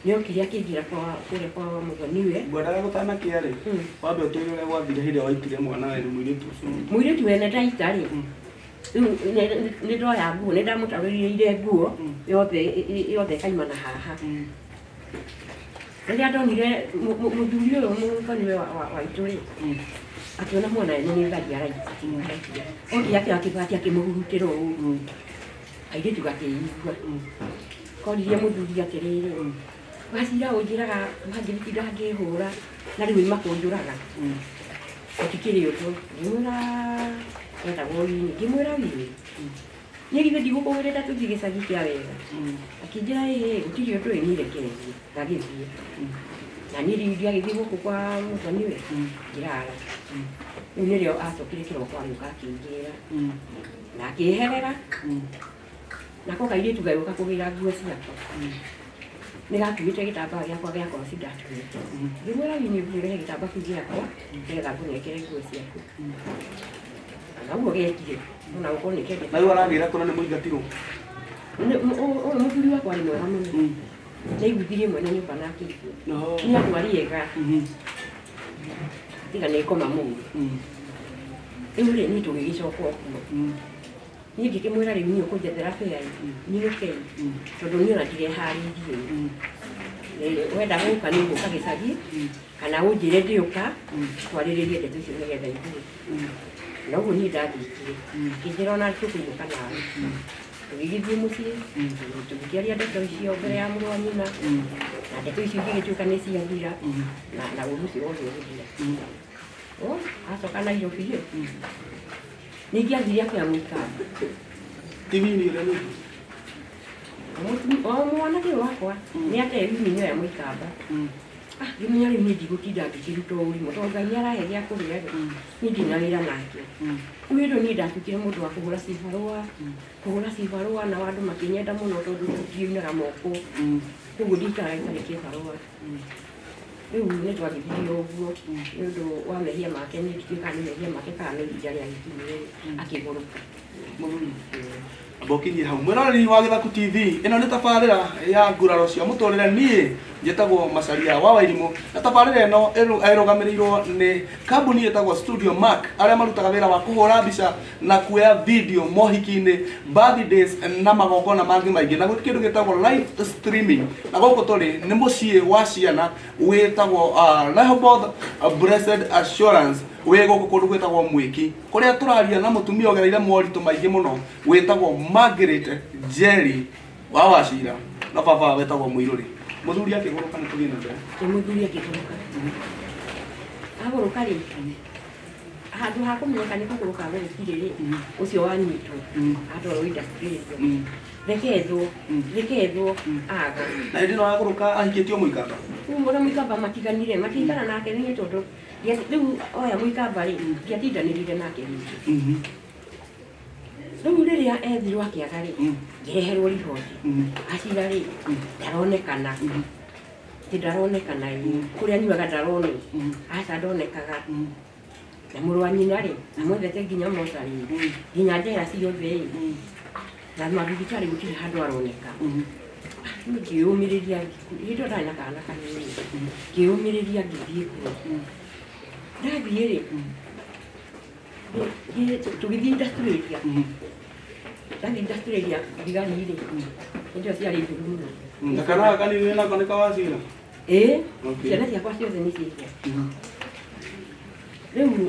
nĩ okire akĩnjĩra kwa kũrĩa kwa mũthoniwe. Ngwendaga gũtanakĩa rĩ, wambe ũtwĩre ũrĩa gwathire hĩndĩ ĩrĩa waitire mwana wene mũirĩtu ũcio. Mũirĩtu wene ndaita rĩ, rĩu nĩ ndoya nguo, nĩ ndamũtarũrĩire nguo yothe yothe ĩkaima na haha. Rĩrĩa ndonire mũthuri ũyũ mũthoniwe wa itũ rĩ, akĩona mwana wene nĩ tharia araita. Okire akĩoya kĩbati akĩmũhurutĩra ũũ. Kairĩtu gakĩigua. Koririe mũthuri atĩrĩrĩ, wacira ũnjĩraga Margaret ndangĩhũra na rĩu oima kũnjũraga. Gũtikĩrĩ ũndũ. Ngĩmwĩra etagwo Winnie, ngĩmwĩra Winnie, niĩ githĩ ndigũkũgĩrĩte tũthiĩ gĩcagi kĩa wega. Akĩnjĩra ĩĩ gũtirĩ ũndũ ĩ niĩ reke thiĩ. Ngagĩthiĩ. Na niĩ rĩu ndiagĩthiĩ gũkũ kwa mũthoniwe, ngĩrara. Rĩu nĩrĩo acokire kĩroko agĩũka akĩnjĩra. Na akĩherera. Nako kairĩtu gagĩũka kũgĩra nguo ciakwa. Nĩ gakuĩte gĩtambaya gĩakwa gĩa koroci ndatumĩte. Ngĩmwĩra Winnie ũthiĩ ũrehe gĩtambaya kĩu gĩakwa nĩgetha ngũnengere nguo ciaku. Na ũguo gekire, ona gũkorwo nĩ kendete. Na rĩu aragĩra kũna nĩ mũingatirwo. Ũyũ mũthuri wakwa arĩ mwega mũno. Nĩaiguithirie mwene nyũmba na akĩigua. Nĩ andũ arĩ ega. Tiga nĩ ngoma mũno. Rĩu rĩ, niĩ tũgĩgĩcoka o kuo. Niĩ ngĩkĩmwĩra rĩu niĩ ũkũnjethera bĩa ĩ, nyinũke ĩ, tondũ niĩ ona ndireharĩirie ĩ. Wenda gũka nĩ ũgũka gĩcagi, kana ũnjĩre ndĩũka, twarĩrĩrie ndeto icio nĩgetha ithire. Na ũguo niĩ ndathiĩkire, akĩnjĩra ona tũkũinũka nawe. Tũgĩgĩthiĩ mũciĩ, tũgĩkĩaria ndeto icio mbere ya mũrũ wa nyina, na ndeto icio igĩgĩtuĩka nĩ ciathira, na ũru ũcio wothe ũgĩthira. Oh, acoka Nairobi rĩ, ningĩ athire akĩoya mũikamba. Ti Winnie ũrĩa ningĩ. O mwanake ũyũ wakwa nĩ ate Winnie nĩ oya mũikamba. Ah, ngĩmenya rĩu niĩ ndigũtinda ngĩkĩruta ũrimũ tondũ Ngai nĩ arahe gĩa kũrĩa rĩ, niĩ ndirĩ na wĩra nake. Rĩu hĩndĩ ĩyo niĩ ndatuĩkire mũndũ wa kũhũra cibarũa, kũhũra cibarũa nao andũ makĩnyenda mũno tondũ ndiunaga moko, koguo ndikaraga itarĩ kĩbarũa. Rĩu nĩ twagĩthiire ũguo nĩ ũndũ wa mehia make, niĩ ndikĩũĩ kana nĩ mehia make kana nĩ ihinda rĩagĩkinyire akĩgũrũka. Mũthuri. Amba ũkinyie hau. Mwĩroreri wa Gĩthaku TV, ĩno nĩ tabarĩra ya nguraro cia mũtũrĩre. Niĩ njĩtagwo Macharia wa Wairimũ, na tabarĩra ĩno ĩrũgamĩrĩirwo nĩ kambuni ĩtagwo Studio Mark, arĩa marutaga wĩra wa kũhũra mbica na kuoya video mohiki-inĩ, birthdays na magongona mangĩ maingĩ, na gũtirĩ kĩndũ gĩtagwo live streaming. Na gũkũ tũrĩ nĩ mũciĩ wa ciana wĩtagwo Rehoboth Blessed Assurance, wĩ gũkũ kũndũ gwĩtagwo Mwĩki, kũrĩa tũraria na mũtumia ũgereire moritũ maingĩ mũno wĩtagwo Margaret Njeri wa Wachira, na baba wetagwo Mũirũrĩ. Mũthuri akĩgũrũka, nĩ tũthiĩ na mbere. Ĩ mũthuri akĩgũrũka, agũrũka rĩ, Handũ ha kũmenyeka nĩ kũgũrũka agũrũkire rĩ, ũcio wanyitwo atwarwo industrial. Reke ethwo, reke ethwo aga. Na hĩndĩ ĩno agũrũka ahikĩtio mũikamba? Rĩu mũra mũikamba matiganire, matiikara nake niĩ tondũ rĩu oya mũikamba rĩ, ndiatindanĩrire nake rĩngĩ. Rĩu rĩrĩa ethirwo akĩaga rĩ, ngĩreherwo riboti acira rĩ, ndaronekana, ti ndaronekana ĩ, kũrĩa anyuaga ndaronwo, aca ndonekaga. Na mũrũ wa nyina rĩ, amwethete nginya mocarĩ, nginya njera ciothe ĩ, na mathibitarĩ gũtirĩ handũ aroneka. Niĩ ngĩyũmĩrĩria, hĩndĩ ĩyo ndarĩ na kana kanini, ngĩyũmĩrĩria ngĩthiĩ kuo. Ndathiĩ rĩ, tũgĩthiĩ industrial area. Ndathiĩ industrial area thigari rĩ, hĩndĩ ĩyo ciarĩ njũru mũno. Na kana gaka kanini nako nĩ kawacira? Ĩĩ, ciana ciakwa ciothe nĩ ciĩkwo. Rĩu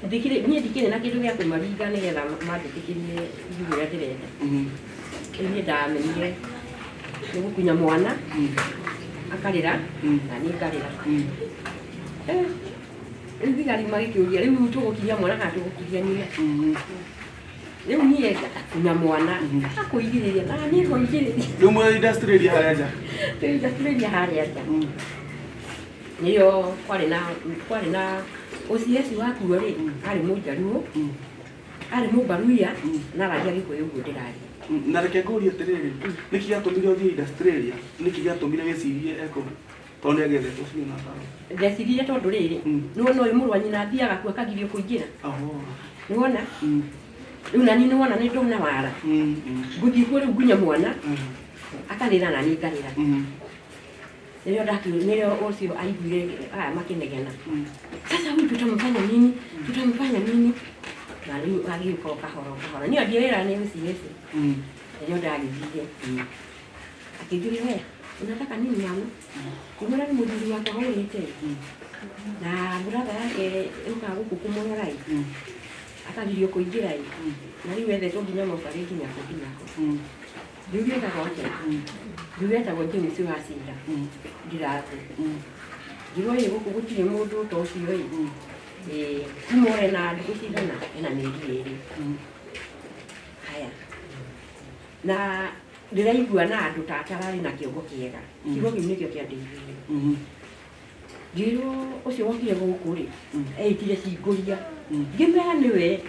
ndikĩrĩ niĩ ndikĩrĩ na kĩndũ gĩa kũmaringa nĩgetha manjĩtĩkĩrie njuge ũrĩa ndĩrenda. Rĩu niĩ ndamenyire nĩ gũkunya mwana akarĩra na niĩ ngarĩra. Eh, rĩu thigari magĩkĩũria, rĩu tũgũkinyia mwana kana tũgũkinyia nyina? Rĩu niĩ ngakunya mwana akũigĩrĩria na niĩ ngoigĩrĩria. Rĩu mwĩ industrial area harĩa nja? Twĩ industrial area harĩa nja. Nĩyo kwarĩ na OCS wakuo rĩ, arĩ mũnjaruo, arĩ mũmbaruya na aragia Gĩkũyũ ũguo ndĩraria. Na reke ngũrie atĩrĩrĩ, nĩkĩ gĩatũmire ũthiĩ industrial area? Nĩkĩ gĩatũmire wĩcirie eko tondũ nĩ agethetwo biũ na ndawa? Ndeciririe tondũ rĩrĩ, nĩwona ũyũ mũrũ wa nyina athiaga kuo akagirio kũingĩra. Nĩwona rĩu nani, nĩwona nĩ ndona wara ngũthiĩ kuo rĩu ngunye mwana akarĩra na niĩ ngarĩra. Nĩrĩo ũcio aiguire aya makĩnegena, "Sasa huyu tutamfanya nini? Tutamfanya nini?" Na rĩu agĩũka o kahora o kahora, niĩ ndiĩra nĩ OCS. Nĩrĩo ndagĩthire, akĩnjũria, "We unataka nini, mama?" Ngĩmwĩra nĩ mũthuri wakwa ũrĩte na brother yake yũkaga gũkũ kũmũrora ĩ, akagirio kũingĩra ĩ, na rĩu ethetwo nginya mocarĩ, nginya kũ, nginya kũ. Ngiuga etagwo atĩa? Ngiuga etagwo James Wacira Ndiratũ. Ngiuga ĩ gũkũ gũtirĩ mũndũ ta ũcio ĩ. Ĩ kuma ore na thikũ cigana? Ena mĩeri 2. Haya, na ndĩraigua na andũ ta atararĩ na kĩongo kĩega, kiugo kĩu nĩkĩo kĩandeithirie. Ngĩrwo ũcio wokire gũkũ rĩ, eitire cingũria, ngĩmera nĩwe.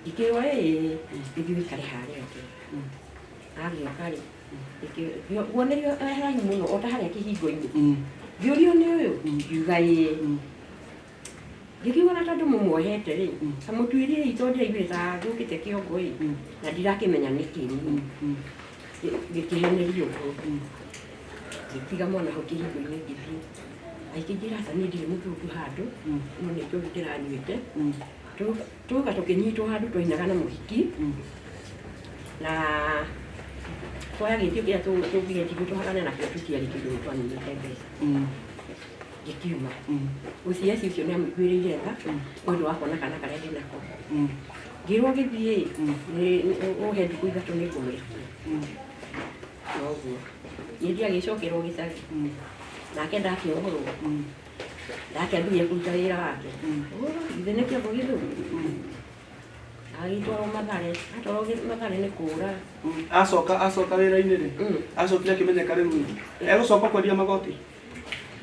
Ngĩkĩrwo ĩĩ, gĩthiĩ ũikare harĩa ũngĩ. Agĩũka rĩ, wonerio haraihu mũno o ta harĩa kĩhingo-inĩ. Ngĩũrio nĩ ũyũ, ngiuga ĩĩ. Ngĩkiuga na tondũ mũmuohete rĩ, kamũtuĩriei tondũ ndĩraiguire ta thũkĩte kĩongo ĩ, na ndirakĩmenya nĩkĩ niĩ. Ngĩkĩhenerio ũguo, ngĩtiga mwana hau kĩhingo-inĩ, ngĩthiĩ. Agĩkĩnjĩra aca, niĩ ndirĩ mũthũku handũ, no nĩ njohi ndĩranyuĩte. Tũka tũkĩnyitwo handũ twainaga na mũhiki na twoya gĩtio kĩrĩa tũngĩgetirwo tũhagane nakĩo, tũtiarĩ kĩndũ, nĩ twaninĩte mbeca. Ngĩkiuma. OCS ũcio nĩ amũiguĩrĩire tha nĩ ũndũ wa kuona kana karĩa ndĩnako. Ngĩrwo gĩthiĩ ũhe thikũ 3 nĩ ngũmũrekia. Noguo niĩ ndiagĩcokerwo gĩcagi, nake ndakĩohorwo, ndakĩambirie kũruta wĩra wake. Oh, ithe nĩ kĩongo gĩthũku, agĩtwarwo Mathare, atwarwo Mathare nĩ kũra. Acoka wĩra-inĩ rĩ, acokire akĩmenyeka rĩu rĩ, egũcoka kwendia magoti?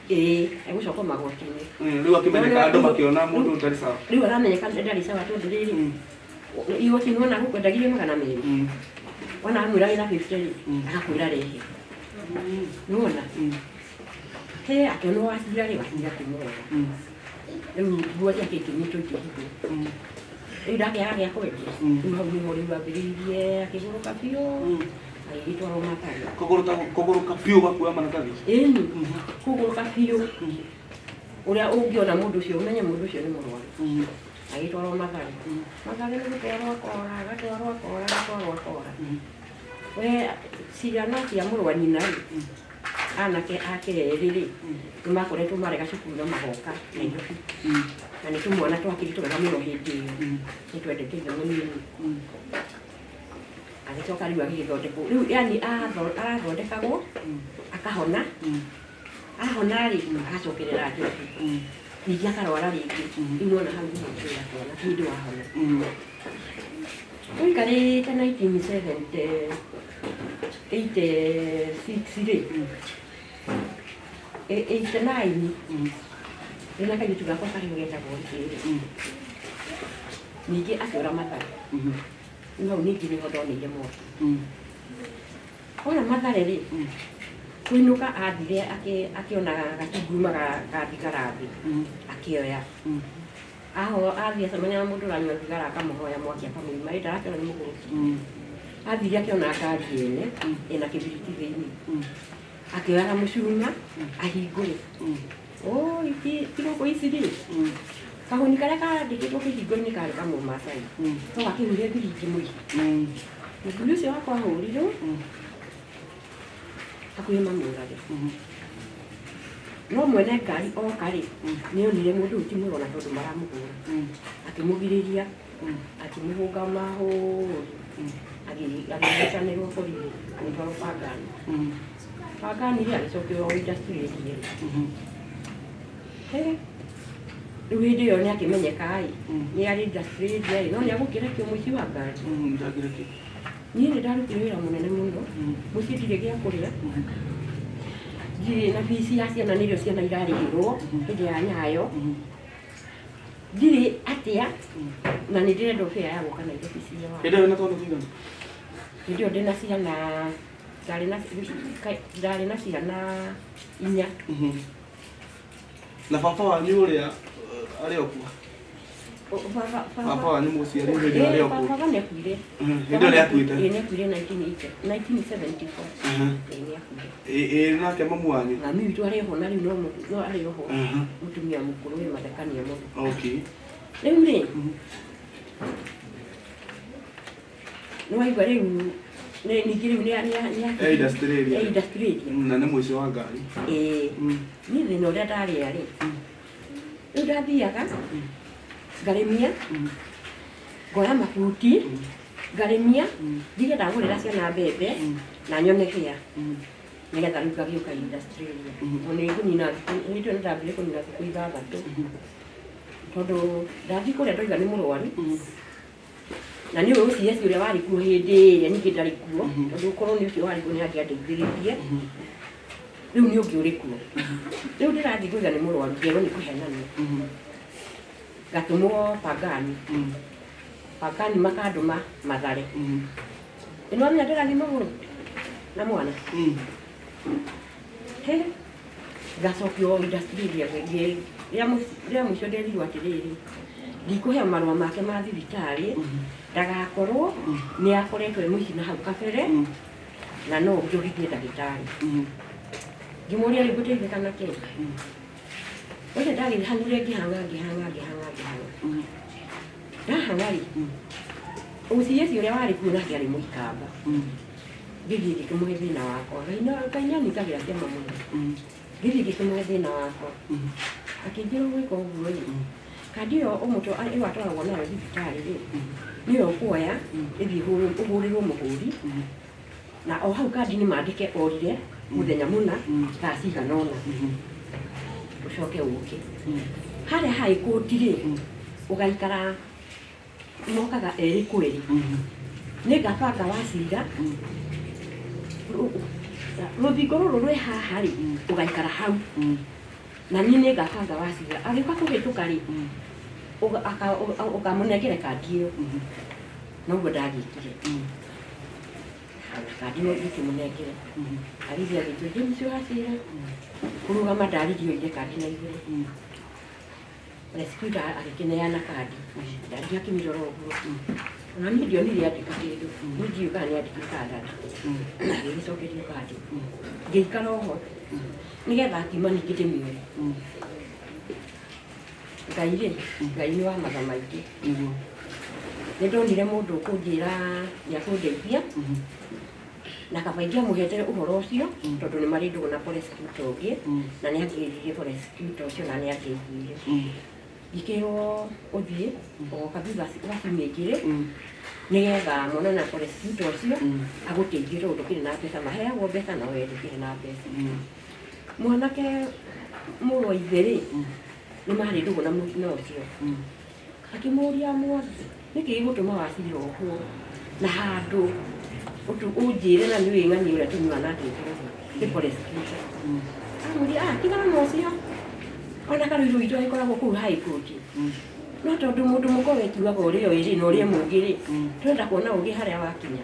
Ĩĩ, egũcoka magoti-inĩ. Rĩu akĩmenyeka, andũ makĩona mũndũ ũtarĩ sawa. Rĩu aramenyeka ndarĩ sawa tondũ rĩrĩ, igoti nĩwona gũkwendagirio 200, wona amwĩra wĩna 50 rĩ, agakwĩra rehe, nĩwona he akĩonwo wacira rĩ, wacira kũmũrora. Rĩu nguo ciake ikĩnyitwo ikĩhithwo. Rĩu ndakĩaga gĩa kwendia. Rĩu hau nĩho rĩu ambĩrĩirie akĩgũrũka biũ, agĩgĩtwarwo Mathare. Kũgũrũka biũ gakuoya maratathi? Ĩni, kũgũrũka biũ ũrĩa ũngĩona mũndũ ũcio ũmenye mũndũ ũcio nĩ mũrwaru. Agĩtwarwo Mathare. Mathare nĩ gũtwarwo akora, agatwarwo akora, agatwarwo akora. We ciana cia mũrũ wa nyina rĩ, anake ake erĩ rĩ, nĩ makoretwo marega cukuru na magoka Nairobi, na nĩ tũmwana twakĩrĩ twega mũno hĩndĩ ĩyo, nĩ twendete ithe mũnini. Agĩcoka rĩu agĩgĩthondekwo rĩu, yani arathondekagwo akahona. Ahona rĩ, agacokerera njohi. Ningĩ akarwara rĩngĩ. Rĩu nĩwona hau nĩho ngĩra twana ti hĩndĩ wahona. Tũikarĩte 1986 rĩ, 89, ndĩna kairĩtu gakwa karĩa getagwo Gĩkĩrĩ. Ningĩ akĩũra Mathare. Rĩu hau ningĩ nĩho ndoneire mwaki. Ora Mathare rĩ, kũinũka athire akĩona gatunguruma ga thigara thĩ, akĩoya. Aho athiĩ acemania na mũndũ ũranyua thigara akamũhoya mwaki akamũima, ĩ ndarakĩona nĩ mũgũrũki. Athire akĩona ngari ene ĩna kĩbiriti thĩinĩ. Akĩoya kamũcuma ahingũre. Oi ti gũkũ ici rĩ, kahũni karĩa kandĩkĩtwo kĩhingo-inĩ karĩ ka Mũmaasai. No gakĩhuhia mbiringi mũico. Mũthuri ũcio wakwa ahũrirwo hakuhĩ mamũrage. No mwene ngari oka rĩ, nĩ onire mũndũ ũyũ ti mwega ona tondũ maramũhũra. Akĩmũgirĩria, akĩmũhũnga mahũri, agĩcanĩrwo borithi, agĩtwarwo Pangani. Pangani rĩ, agĩcokio industry ĩngĩ. He, rĩu hĩndĩ ĩyo nĩ akĩmenyeka ĩ, nĩ arĩ industry area ĩ, no nĩ agũkĩrekio mũici wa ngari. Ndangĩrekio. Niĩ nĩ ndarutire wĩra mũnene mũno, mũciĩ ndirĩ gĩa kũrĩa, ndirĩ na bici ya ciana nĩrĩo ciana irarĩhĩrwo hĩndĩ ya Nyayo, ndirĩ atĩa, na nĩ ndĩrendwo fare ya gũka Nairobi ciĩ wa. Hĩndĩ ĩyo wĩna twana tũigana? Hĩndĩ ĩyo ndĩna ciana, ndarĩ na ciana inya. Na baba wanyu ũrĩa arĩ o kuo? Baba wanyu mũciari hĩndĩ ĩyo arĩ o kuo? Baba nĩ akuire. Hĩndĩ ĩyo nĩ akuĩte? Ĩĩ, nĩ akuire 1974. Ĩĩ, nĩ akuire. Ĩĩ, nake mamu wanyu? Mami witũ arĩ oho na rĩu no arĩ oho. Mũtumia mũkũrũ wĩ mathekania mũno. Okay. Rĩu rĩ, nĩ waigua rĩu ningĩ rĩu nĩ Eh, industry area. Eh, industry area. Na nĩ mũici wa ngari. Ĩĩ. Niĩ thĩna ũrĩa ndarĩa rĩ, rĩu ndathiaga ngarĩmia, ngoya mabuti, ngarĩmia, ndige ndagũrĩra ciana mbembe na nyone hĩa, nĩgetha rĩu ngagĩũka industry area. Tondũ nĩ ngũnina thikũ, hĩndĩ ĩyo nĩ ndambire kũnina thikũ ithathatũ, tondũ ndathiĩ kũrĩa ndoiga nĩ mũrwaru, na nĩ ũyũ CS ũrĩa warĩ kuo hĩndĩ ĩrĩa ningĩ ndarĩ kuo, tondũ ũkorwo nĩ ũcio warĩ kuo nĩ angĩandeithĩrĩirie. Rĩu nĩ ũngĩ ũrĩ kuo. Rĩu ndĩrathiĩ ngũiga nĩ mũrwaru, ngerwo nĩ kũhenania. Ngatũmwo Pangani. Pangani makandũma Mathare. Nĩ wamenya ndĩrathiĩ magũrũ na mwana. He, ngacokio industry area rĩa mũico nderirwo atĩrĩrĩ, ndikũheo marũa make ma thibitarĩ, ndagakorwo nĩ akoretwo e mũici na hau kabere, na no njohithie ndagĩtarĩ. Ngĩmũria rĩu ngũteithĩka na kĩ? Ũcio ndagĩhang'ire ngĩhang'a ngĩhang'a ngĩhang'a ngĩhang'a. Ndahang'a rĩ, OCS ũrĩa warĩ kuo nake arĩ mũikamba. Ngĩthiĩ ngĩkĩmũhe thĩna wakwa. Ngai nĩanyitagĩra kĩama mũno. Ngĩthiĩ ngĩkĩmũhe thĩna wakwa. Akĩnjĩra ũgwĩka ũguo rĩ, kandi ĩyo ĩyo atwaragwo nayo thibitarĩ rĩ, nĩyo ũkuoya ĩthiĩ ũhũrĩrwo mũhũri, na o hau kandi-inĩ mandĩke orire mũthenya mũna thaa cigana ũna, ũcoke ũke. Harĩa high court rĩ, ũgaikara mokaga erĩ kweri. Nĩ ngabanga wa cira, rũthingo rũrũ rwĩ haha rĩ, ũgaikara hau. Na niĩ nĩ ngabanga wa cira. Agĩũka kũhĩtũka rĩ, ũkamũnengere kandi ĩyo. Noguo ndagĩkire. Na kandi ĩyo ngĩkĩmũnengera. Agĩthiĩ agĩtua James wa cira. Kũrũgama ndaririe oire kandi na igũrũ. Prosecutor agĩkĩneana kandi. Ndathiĩ akĩmĩrora ũguo. Ona niĩ ndionire andĩka kĩndũ. Niĩ ndiũĩ kana nĩ andĩkire kana ndandĩkire. Agĩgĩcokerio kandi. Ngĩikara oho. Nĩgetha akiuma ningĩ ndĩmĩoe. Ngai rĩ, Ngai nĩ wa matha maingĩ. Nĩ ndonire mũndũ ũkũnjĩra nĩ akũndeithia. Na kaba ingĩamũhete ũhoro ũcio, tondũ nĩ marĩ ndũgũ na prosecutor ũngĩ, na nĩ angĩririe prosecutor ũcio na nĩ angĩaiguire. Ngĩkĩrwo ũthiĩ, ũgoka thutha wa ciumia igĩrĩ, nĩgetha monane na prosecutor ũcio, agũteithie tondũ ndũkĩrĩ na mbeca, maheagwo mbeca no we ndũkĩrĩ na mbeca. Mwanake mũrũ wa ithe rĩ, Nĩ marĩ ndũgũ na na ũcio. Akĩmũria, "Mwangi, nĩkĩ gĩgũtũma Wacira ohwo na handũ ũnjĩre na nĩ ng'ani ũrĩa tũnyuaga nake njohi nĩ prosecutor?" Amwĩria, "Ah, tigana na ũcio, ona karũirũ witũ agĩkoragwo kũu High Court, no tondũ mũndũ mũka wekiugaga ũrĩa ũĩ rĩ na ũrĩa mũngĩ rĩ, tũrenda kuona ũgĩ harĩa wakinya,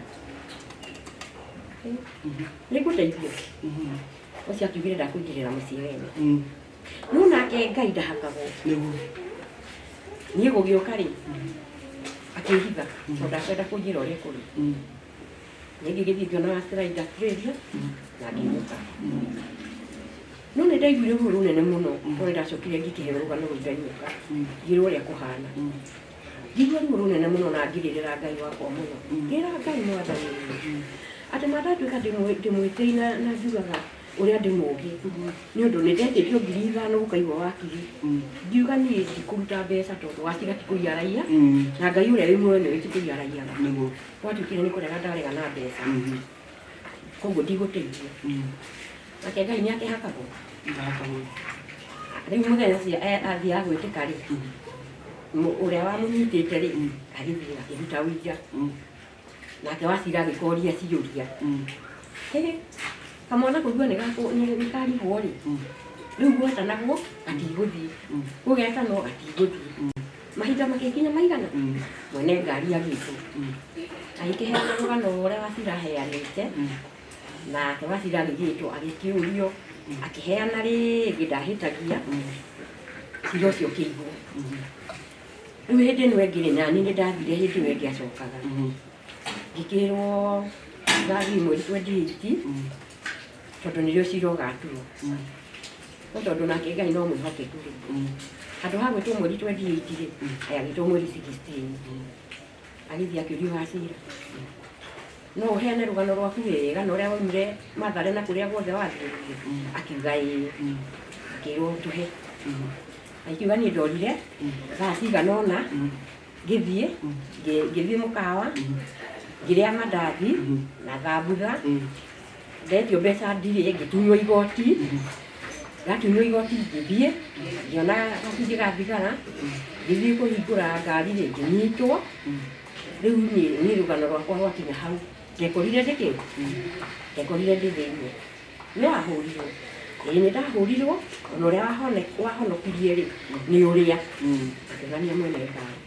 nĩngũteithio." Ũcio akiugire ndakũingĩrĩra mũciĩ wene, no nake Ngai ndahakagwo. Nĩguo. Niĩ gũgĩũka rĩ, akĩhitha tondũ ndakwenda kũnjĩra ũrĩa kũrĩ. Niĩ ngĩgĩthiĩ ngĩona Wacira Australia na ngĩinũka, no nĩ ndaiguire ruo rũnene mũno tondũ ndacokire ngĩkĩheo rũgano rũu ndainũka, ngĩrwo ũrĩa kũhana. Ngĩigua ruo rũnene mũno na ngĩrĩrĩra Ngai wakwa mũno, ngĩra Ngai Mwathani atĩ ma ndatuĩka ndĩmwĩtĩi na njugaga ũrĩa ndĩ mũũgĩ, nĩ ũndũ nĩ ndetĩtio 5,000 gũkaigua wakiri. Ngiuga niĩ ndikũruta mbeca tondũ Wacira ti kũiya raiya, na Ngai ũrĩa wĩ muoyo nĩwe ti kũiya raiyaga. Gwatuĩkire nĩ kũrega ndarega na mbeca, koguo ndigũteithio. Nake Ngai nĩ akĩhakagwo. Ndahakagwo. Rĩu mũthenya ũcio athiaga gwĩtĩka rĩ, ũrĩa wamũnyitĩte rĩ agĩthiĩ akĩruta ũira, nake Wacira agĩkoria ciũria. Hĩ, kamwana kũigua nĩ karigwo rĩ, rĩu gwetanagwo gatigũthiĩ, gũgetanwo gatigũthiĩ. Mahinda magĩkinya maigana, mwene ngari agĩtwo, agĩkĩheana rũgano ũrĩa Wacira aheanĩte. Nake Wacira agĩgĩtwo, agĩkĩũrio, akĩheana rĩngĩ ndahĩtagia. Cira ũcio ũkĩigwo. Rĩu hĩndĩ ĩno ĩngĩ rĩ, nani nĩ ndathire hĩndĩ ĩyo ĩngĩ acokaga, ngĩkĩrwo ngathiĩ mweri 28 tondũ nĩrĩo cira ũgatuo. No tondũ nake Ngai no mwĩhokeku rĩ, handũ ha gwĩtwo mweri 28 rĩ, agĩtwo mweri 16. Agĩthiĩ akĩũrio, "Wacira, no ũheane rũgano rwaku wega na ũrĩa waumire Mathare na kũrĩa guothe wathiĩrire?" Akiuga ĩĩ. Akĩrwo, "Tũhe." Akiuga, "Niĩ ndorire thaa cigana ũna, ngĩthiĩ ngĩthiĩ mũkawa, ngĩrĩa mandathi na thambutha, ndetio mbeca ndirĩ, ngĩtunywo igoti, ndatunywo igoti ngĩthiĩ ngĩona gacunjĩ ga thigara, ngĩthiĩ kũhingũra ngari rĩ, ngĩnyitwo. Rĩu niĩ rũgano rwakwa rwakinya hau, ndekorire ndĩkĩ ndekorire ndĩ thĩiniĩ. Nĩ wahũrirwo?" "Ĩĩ, nĩ ndahũrirwo, ona ũrĩa wahonokirie rĩ nĩ ũrĩa." Akĩgania mwene ngari.